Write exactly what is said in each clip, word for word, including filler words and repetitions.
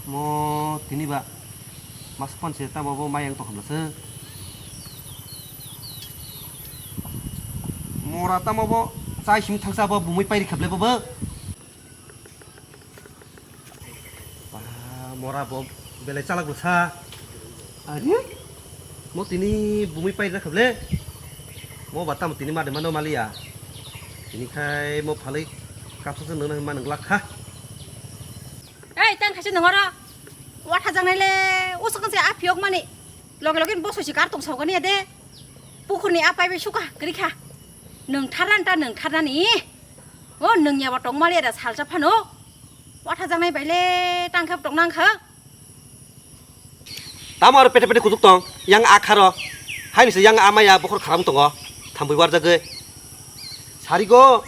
Mo tini ba mas panse tamo bo mayang tokhamlasa. Mora tamo bo chai simi thangsa bo bumui pairi khaple bo bo. Ba, mora bo belai chalak bwsa. Ari? Mo tini bumui pairi khaple. Mo ba tamo tini made mano maliya. Tini khai mo phalai kapsa se nang nang ma nang lak kha. Ei, tang khaisa nangoro. Watha jangnai le, usuk se a phiyok mani. Loge loge boso si kar tong saugani ade. Pukhurni a pai bai suka, kri kha. Nang tharnan ta nang tharnani. O nang yaba tong mali ada salsa phano. Watha jangnai bai le, tang kha tong nang kha. Tamo aro pete pete kutuk tong, yang akharo. Haini se yang amaya bokhor kharam tongo. Thambui warjagwi. Sarigo,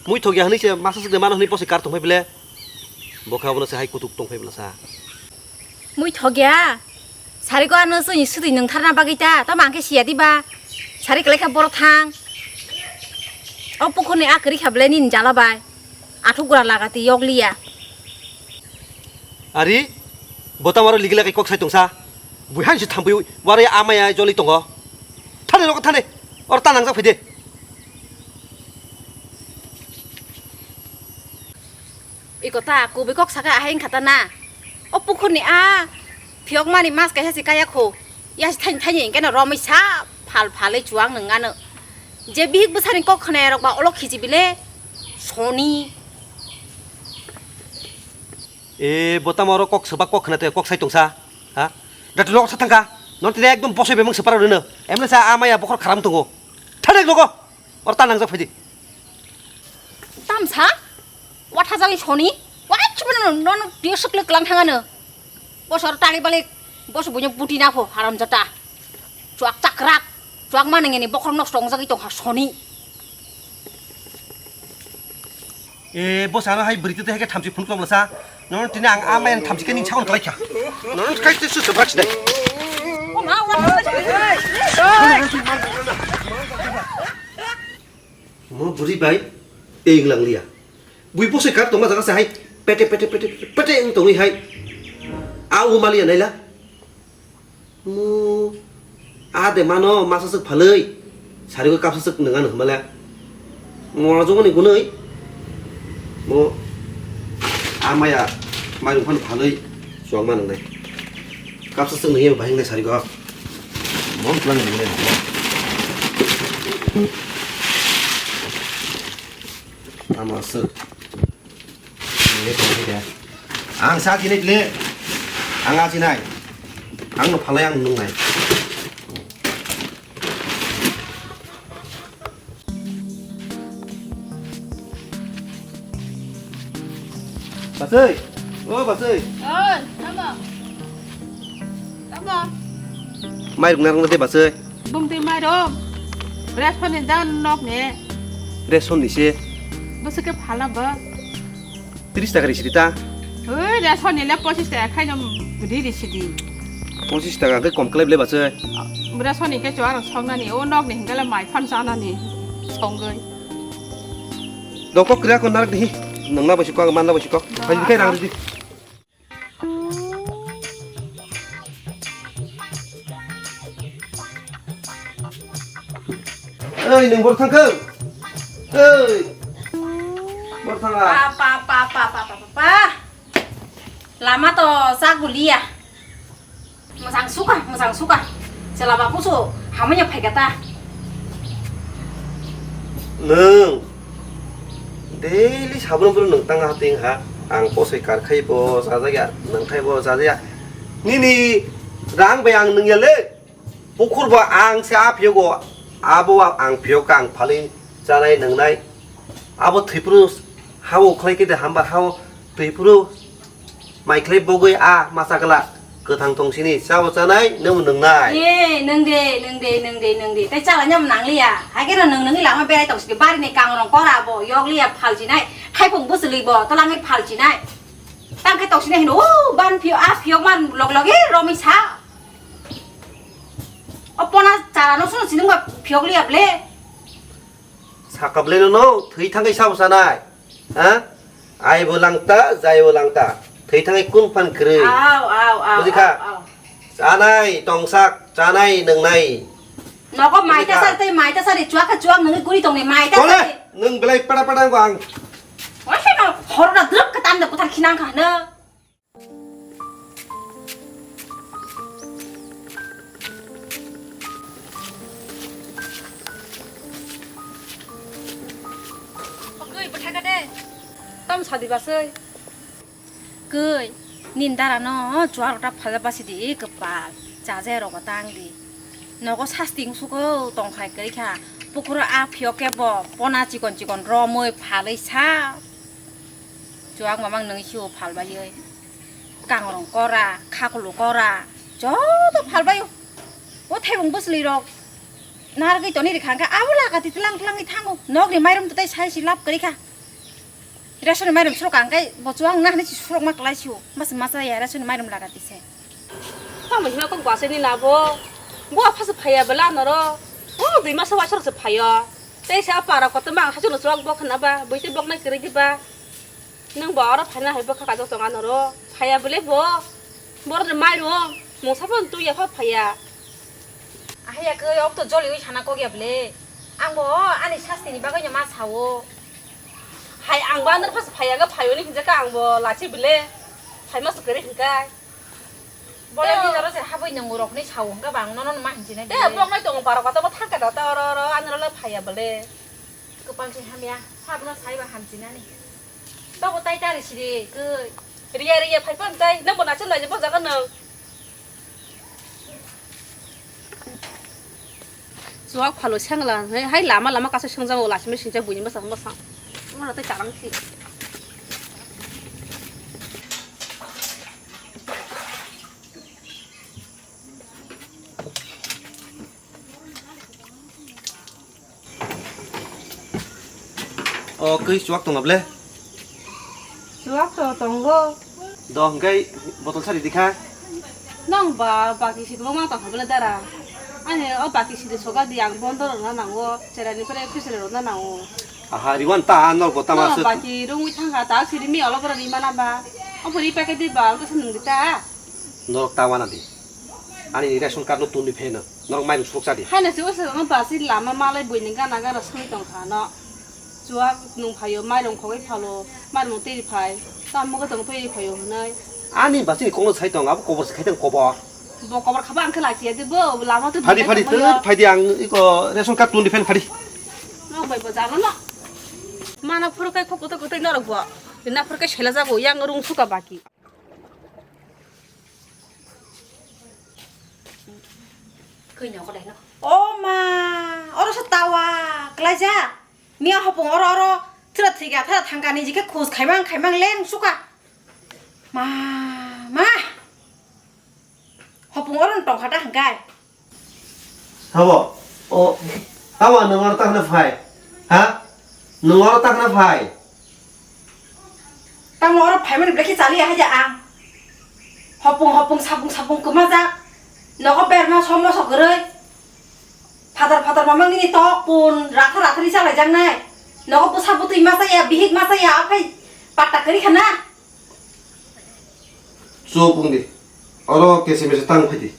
mui thokya hwnwi se masa sukde mano hwnwi posi kar tongphai bile. Bo khe obono se hai kutuk tongphai bwla sa. Mui thokya. Sarigo ano chwngni swtwi nung tharna bagwi ta. Tamo ang khe siya diba. Sari kwlai kha borok thang. O pukhurni a kwrwi kha bwle nini jala bai. Athuk gura lagati yokliya. Ari, bo tamo aro ligila kai kok sai tongsa. Bui han si thambui warai amaya joli tongo. Thane rok thane. Or ta nangjak phaide. Iko ta kubui kok saka ahai wngkha ta na. O pukhurni a phiyokmani mas kaisa si kaya kho. Yasi thaini thaini hingkhe no romwi sa phal phalwi chuwang nung ano. Je bihik bwsani kok khwnaya rok ba olo khiji bile soni. E, bo tamo oro kok swbak kok khna te kok sai tongsa. Ha? Datu nok sa thangka. Non tine ekdom bosoi bemang separa rino. Emle sa amaya bokhor kharam tongo. Thanek nogo. Or ta nangjak phaidi. Tamsa? Watha jali soni? Wa chibano non dia sukle klang thangano. Bosor tali balik. Bos bunya buti na pho haram jata. Chuak chakrak. Chuak manengeni bokhor nok song jagi tong ha soni. E, bo sano hai bwrwi twi hai khe thamchi phunuk tongla sa. Nono tini ang a mayan thamchi khe ning sakon khlai kha. Nono khai twi su su brak sidai. Mo bwrwi bai tei wng lang liya. Bui bosoi kar tongma jaga se hai pete pete pete pete wng tongwi hai. A u maliya naila. Mo, a de mano masa suk phalwi. Sarigo kapsa suk nang ano hwnba le. Mo jongoni gunui. Mo, a maya, mairung phano phalwi. Chuang ma nang nai. Kapsa suk nang yem bahing nai sarigo. Mo plan nang nai. Ama suk. Ang sa tini le, ang a chinai, ang no phalai ang nungnai. Basai, o basai. Oi, tamo. Tamo. Mai rung narung de basai. Bumtwi mairum. Ration ni dan nok ni. Ration ni se. Bwswk khe phala bo. Tris taka risi di ta. Oi, ration ni le pochis taka khaino ri risi di. Pochis taka khe kom khlai bwle bache. Ration ni khe chuwa rok songnani, o nok ni hingkhe le mai phan chanani songwi. Dokok kra ko narak di. Nangna basi ko, manna basi ko. Hai khe rang di. Oi, nung bor thangkho? Oi. Bor thanga. Pa, pa, pa. Lama to chak buliya. Mosang suka, mosang suka. Chela ba pusu, hamanya phaikata. Nung. Daily sabun bro nung tang ha ting ha. Ang posoi kar khai bo sajaya, nung khai bo sajaya. Nini rang bai ang nung ya le. Pukhur bo ang se a phiyok o, abo ang phiyok ang phali chanai nungnai. Abo thwipru hao khlai khe de hambar hao thwipru. Mai khlai bogwi a masa kala kwthang tong sini chao chanai nung nungnai. Ye, nung de, nung de, nung de, nung de. Tai chala nyam nang liya. Hai khe no nung nungni lama berai tong sini bari ni kang rong kora bo yok liya phal jinai. Hai phung busli bo tolang phal jinai. Tang khe tong sini hino, o ban phio, a phio man log log e romi sa. O pona chala no sung sini ba phio liya ble. Sakable no no, thwi thangai sabo sanai. Ha? Ai bo langta, jai bo langta. Thwi thangwi kun phan kwrwi. Au, au, au, Buji kha? Au, au. Chanai tongsak, chanai nwngnai. Nogo mai ta sari, tei mai ta sari, chuak kha chuak, nungwi guri tongnai mai ta sari. Nwng belai pada pada wng ang. Oise no, horo na druk kha tanda kuthar khinang kha no. Kwi bwtha kha de. Tam sadi basai. Kwi, nini dara no chuarok ta phalja basi di kwpal, chaja rok tang di. Nogo sasti wngsugo tongkhai kwrwi kha. Pukhuro a phiyok khe bo pona chikon chikon romwi phalwi sa. Chuak mamang nungwi sio phalbaiwi. Kangrong kora, khakulu kora, joto phalbaio. O thaibung bwsli rok narwgwi toni rikha hwnkhe abo laka ti tlang tlangwi thango. Nokni mairum to tai sai si lab kwrwi kha. Ration ni mairum surok ang kai bo chuang na hinwi si surok ma klai sio. Mas masa ya ration ni mairum laga tise. Tamo hino kok bwsai ni nabo. Bo apha se phaiya bela noro. O dui masa waisor se phaio. Tei sa para koto mang hasu no chuak bo khna ba. Bui te bok nai kwrwi di ba. Nang bo oro phaina hai bo kha kajak tong anoro. Phaiya bele bo. Bor ni mairum. Mungsa pon tu ya pha phaiya. Ahai ya khe, ok to joli wi sana kok ya ble. Ang bo ani sasti ni bagwi no ma sao. Hai ang bo andar phas phai ang phai oni hinja ka ang bo lachi ble. Phai ma sukari hinkai. Bole ni jaro se haboi nang rok ni sao hingka bang no no ma hinji nai. Te bok nai tong paro kata bo thangka da ta oro oro andar le phai ya ble. Kopal se hamya, sabno sai ba hamji nani. Tobo tai tari siri koi. Riya riya phai pon tai, nang bo nacha lai bo jaga nang. Chuak phalo sengla, hai, hai lama lama kaisa sengjago, lachimai singcha buini bwsang bwsang. Mona tei charang si. O kwi chuak tong ble? Chuak to tongo. Do hwnkhe botol sari dikha. Nang ba baki si kwbangma tong kha bwle dara. Ani o baki si de soga di ang bondo rwna nango, cherani pore phisre rwna nango. Aha, riwan ta norok bo tama. Nang se baki rungwi thangkha ta siri mi olo bora ri mana ba. O pori packet di ba, o kisa nung di ta. Norok ta wana di. Ani ration card no tun di pheno. Norok mai rung surok cha di. Haina se o se no basi lama malai buini gana gana songwi tong kha no. Chuak nung phaio, mairung khogwi phalo, mairung twi phai, tamo khe tong twi phaio hwnwi. Ani bachini kokno sai tong, abo kobor se khai tong kobor. Bo kobor khaba ang khe lachiya de bo, lama twi phadi, phadi, twi phadi ang iko ration card tun di phen phadi. Nok bai bo jalo no. Mana phuru kai khok kutuk kutuk norok bo. Rina phuru kai sela jago, yang rung suka baki. Koi no, kodai no. O ma, oro sa tawa, klaija. Mia hopung oro oro, thira thiga, thira thangka ni jikhe khus khaimang khaimang leng suka. Ma, ma. Hopung oro tongkha ta hangkai. Habo, o, tamo nwng oro takna phai? Ha? Nwng oro takna phai? Tamo oro phaimani belai khe chaliya hai ja ang. Hopung hopung, sapung sapung kwmajak. Nogo berma somo sokwrwi. Phatar phatar mamang nini tok pun rathar rathar ri chalaijaknai. Nogo bwsa bwtwi masa ya, bihik masa ya, aphai patta kwrwi khana. Chuk wng di. Oro kese mese tang phai di.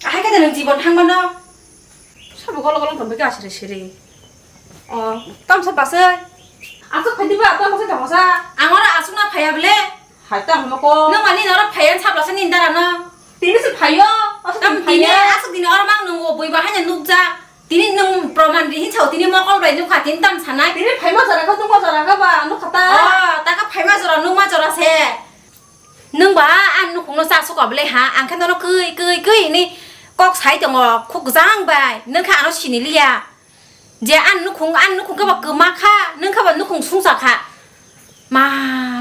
Ahai khe nwng jibon thangmano. Sabo golo golo thangbai khe asiri siri. O, tamsa basai. Aswk phai di ba, tamsa tongsa. Ang oro aswk na phaiya bole. Hai ta hamo ko. Nwng ani noro phaiya sablasa nini dara no. Tini se phaio. Aswk tini tini phaiya. Aswk tini oro mang nungo bui bahai nukjak. Tini nwng proman di hinsa tini mokol bai nukha tini tam sanai. Tini phaima jora kha nukma jora kha ba nukha ta. O, ta kha phaima jora nukma jora se. Nwng ba ang nukhungno cha suka bwle ha, ang khe nono kwi kwi kwi hwnwi kok sai tongo, khuk jang bai, nwng khe ano sini liya. Je ang nukhung, ang nukhung khe ba kwma kha, nwng khe ba nukhung sungsa kha. Ma,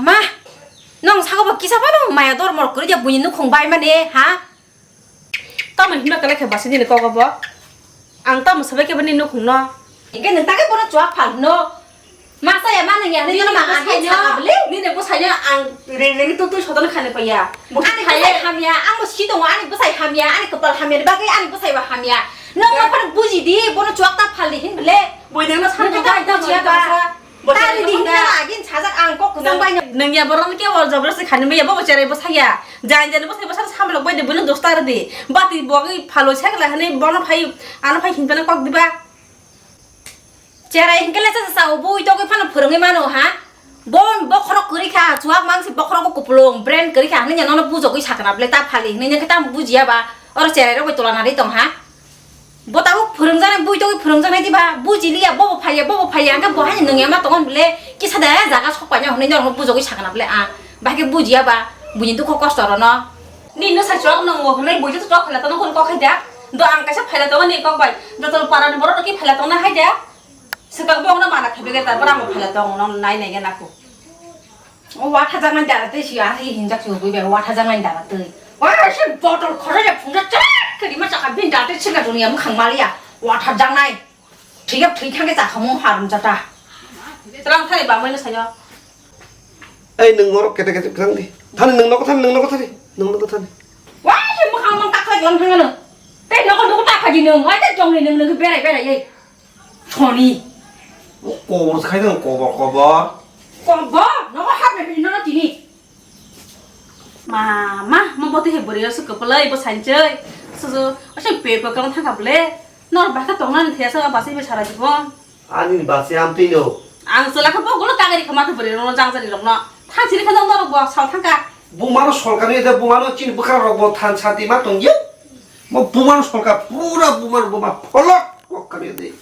ma, nwng saka ba kisa phano maya dormo rok kwrwi ya buini nukhung bai mani ha? Tamo himna kala khe basi nini kogo bo. Ang tamo sabai khe bini nukhung no. Hingke nwng ta khe bono chuak phal hino. Ma saya ma nwng ya hini ma ang khe chaka bwle. Nini bwsai no ang reng reng tu tu sodan khani paiya. Ani bwsai hamya, ang bo si tongo ani bwsai hamya, ani kwpal hamya ni bagwi ani bwsai bo hamya. Nwng no phano buji di, bono chuak ta phal di hin bwle. Boi nwng no san ta bujiya ba. Tari di hwnna agin sajak ang kok kwchang bai no. Nung ya borok ni kebo jobra se khani maya bobo cherai bo saya. Jain jain bo sai bo sa samlok bai de bono dosta rw di. Bati bo gi phalo sai kala hwnwi bono phai ano phai hinpana kok diba. Cherai hinkhe le cha cha o bui togwi phano phwrwngwi mano ha. Bon bokhorok kwrwi kha chuak mang se bokhorok bo kupulung brain kwrwi kha hwnwi nono bujogwi sakna ble ta phali hwnwi nang khe tamo bujiya ba oro cherai rok bai tola nari tong ha. Bo tabuk phwrwngjaknai, bui togwi phwrwngjaknai diba? Buji liya, bobo phaiya, bobo phaiya, hwnkhe bo haino nungya ma tongo bwle, kisa de jaga sok paina hwnwi norokno bujogwi sakna bwle ang. Bahai khe bujiya ba, buini dukho kosto rwno. Nini no sai chwlak nwngo hwnwi bui joto chwlak phaila tongo hwnwi kok khai da. Do ang kaisa phaila tongo ni kok bai. Joto para ni borok rok khe phaila tongna hai da. Swkang bo no mana khe bege da, bwrang bo phaila tongo, no nai nai gana kho. O watha jaknai dara tei si, ah, si hinjak si hugui bai, watha jaknai dara tei. Wa, si botol khoro ya phungjak chak, kiri ma chakha bin dara tei sika dunia mukhang maliya, watha jaknai. Thik ya thik thang ke chakha mung harum jata. Tlang thani bamai no sayo. Ei, nwng norok kete kete thang di. Thani nwng nogo thani, nwng nogo thani, nwng nogo thani. Wa, si mukhang mang tak khai lang thang ano. Tei nogo nogo tak khai di nwng, ai tei jong ni nwng nwng berai berai ei. Soni. O kobor se khai tong, kobor, kobor. Kobor? Nogo hap me hini nono tini. Ma, ma, ma bote he bwrwi o se kwpwlai bo sanchoi. Susu, o se pe pe kong thangkha bwle. Nor baka tongna ni thesa ba se be sara jibon. Ani ni basi am tino. Ang chwla khe bo gulo kagari khe ma khe bwrwi rokno jang jani rokno. Thang sini khe nong norok bo sal thangkha. Bumano sorkar ni de bumano chini bwkra rok bo than santi ma tong ye. Mo bumano sorkar pura bumano buma pholok kok kari de.